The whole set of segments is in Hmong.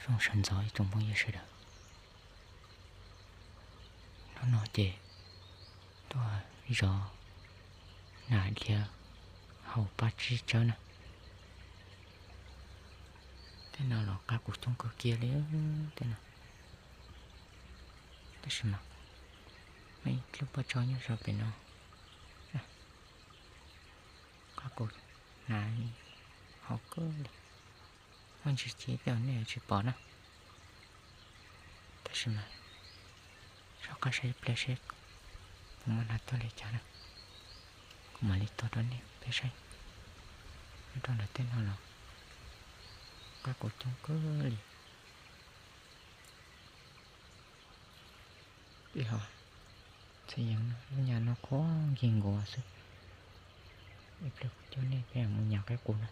Nyob zoo sawv ntxov ib tsoom phooj ywg sawv daws. Hnub no ces tuaj zov nas dhia hauv pab tsib tsawb na. Tej no los qab qus coob kawg kiag li tej no. Tab sis mas muaj ib lub pob tsaub nyob rau pem no. Qab qus hnav hauv kawg li. Muaj ntsis ci tej nej tsis pom na. Tab sis mas rov qab saib ib pliag seb puas muaj nas tuaj li cas na. Kuv mam li tuaj rau nej peb saib. Nyob rau ntawm tej no los qab qus coob kawg li. Ib ho txhia yees no, lub nyam no qhuav nkig nkuav xwb. Ib pliag kuv coj nej peb mus nyas qaib qus na.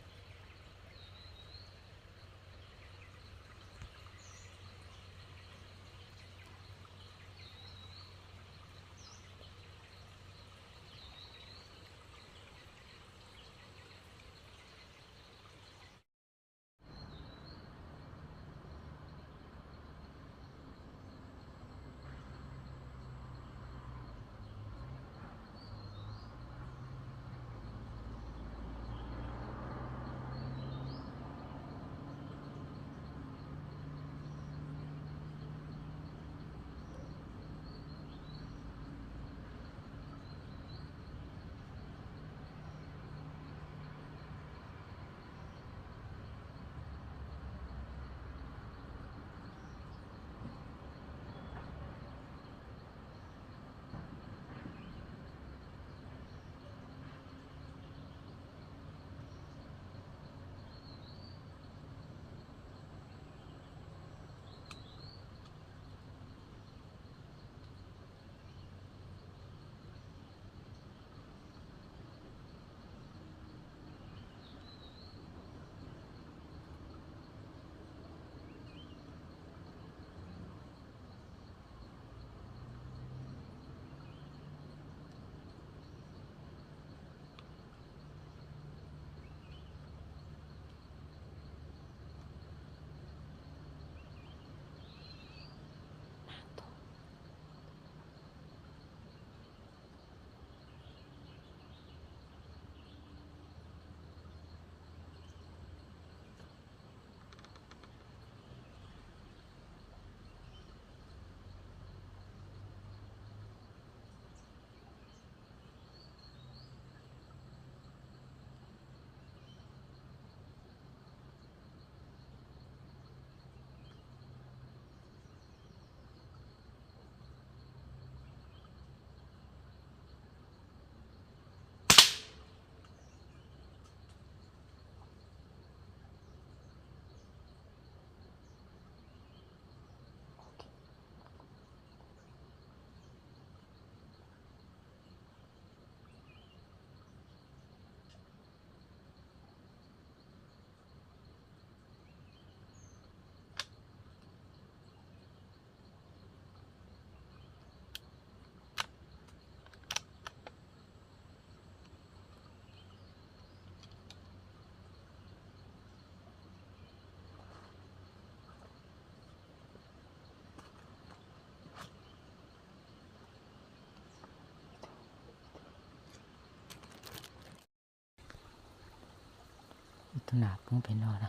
Ib tug nas poob pem no na.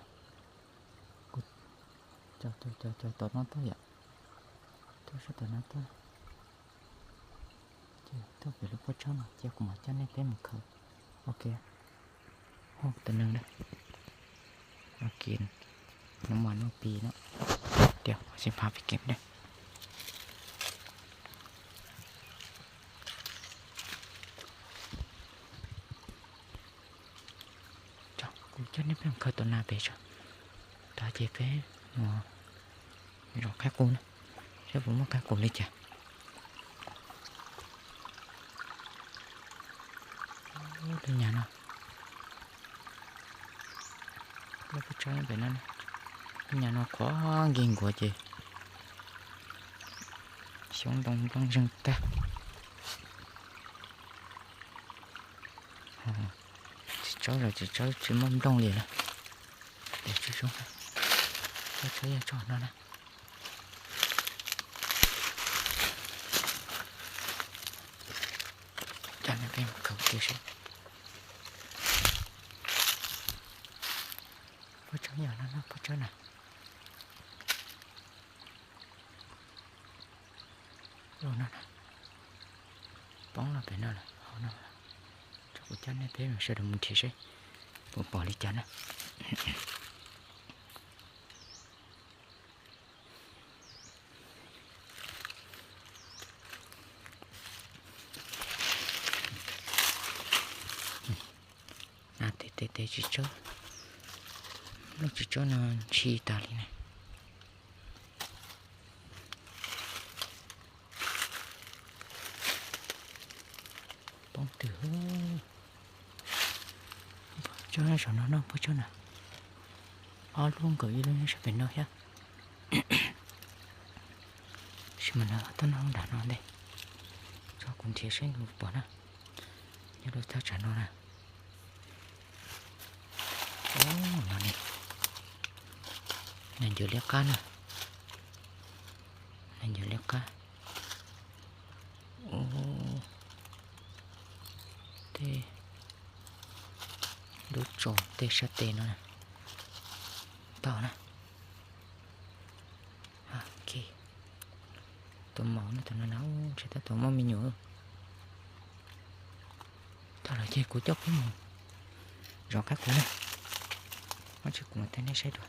Kuv cog cog cog cog tom no tuaj yom. Tuaj sab tom no tuaj. Ces tuaj pem lub pob tsaub no ces kuv mam coj nej peb mus khaws. Ok. Hu tus neeg na. Ok. Nov mas noj pi no. Tias ua si pha pem kev na. Kuv coj nej peb mus khaws tus nas pem tso. Tag ces peb mus zov qaib qus na, saib puas muaj qaib qus li cas. Lub nyam no, lub pob tsaub pem no, lub nyam no qhuav nkig nkuav ces xyoob ntoo nplooj zeeg tag. Tsis tsaub los tsis tsaub, tsis muaj nplooj li lawm. Tsis zoo. Pob tsob yog tsob no na. Coj nej peb mus khaws kiag seb. Pob tsob yog no no, pob tsob na. Ua no na, poob los pem no lawm hauv no. Tso kuv coj nej peb mus sawv daws mus nrhiav seb puas pom li cas na. Tes tes tes tsis tsob, lub tsis tsob no ntshis tas li na. Poob twg. Pob tsob saum no no, pob tsob na. Ob lub nkaus ib lub nyob sab pem no thiab. Tab sis mas lawv tab noj nram no ntej. Tso kuv nrhiav seb puas pom na. Nyob rau thaj tsam no na. Ub, no ne. Nees ncws liab qab na. Nees ncws liab qab. Ub, tej lub tso tej sab tes no na. Tau na. Ok. Tus maum no, tus no na, ntshe tab tus muaj me nyuam. Tau lawm ces kuv coj peb mus zov qaib qus na. Tab sis kuv mam thaij nej saib dua.